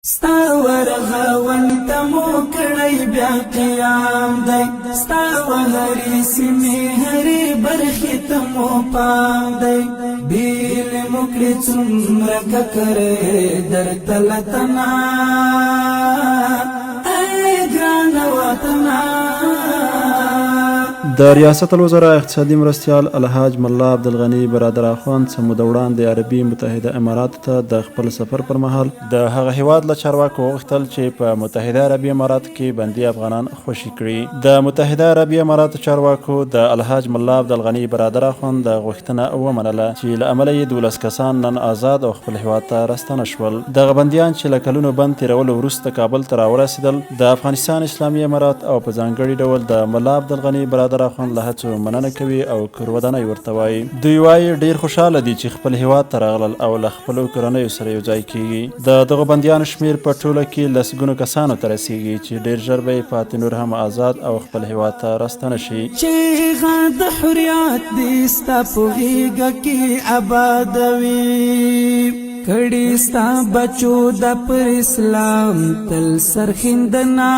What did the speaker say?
ستا ورغون ته مو کړی بیا قیام دی، ستا وهرې سیمې هرې برخې ته مو پام دی. بیل مو کړې څومره ککرې درته لتنا، ای ګرانه وطنه. د ریاست الوزراء اقتصادي مرستیال الحاج ملا عبدالغني برادر اخوند څه موده وړاندې عربي متحده اماراتو ته د خپل سفر پر مهال د هغه هیواد له چارواکو وغوښتل چې په متحده عربي اماراتو کې بندي افغانان خوشي کړي. د متحده عربي اماراتو چارواکو د الحاج ملا عبدالغني برادر اخوند د غوښتنه ومنله چې له امله یې 12 کسان نن آزاد او خپل هیواد ته راستانه شول. دغه بندیان چې له کلونو بند تېرولو وروسته کابل ته راورسېدل، د افغانستان اسلامي امارات او په ځانګړي ډول د ملا عبدالغني برادر اخوند له هڅو مننه کوي او کورودانۍ ورته وایي. دوی وایي ډېر خوشحاله دي چې خپل هیواد ته راغلل او له خپلو کورنیو سره یو ځای کیږي. د دغو بندیانو شمېر په ټوله کې لسګونو کسانو ته رسیږي چې ډېر ژر به یې پاتې نور هم آزاد او خپل هیواد ته راستانه شي. چیغه د حریات دې ستا په غېږه کې آبادوي، کړي ستا بچو د پر اسلام تل سرخندنا.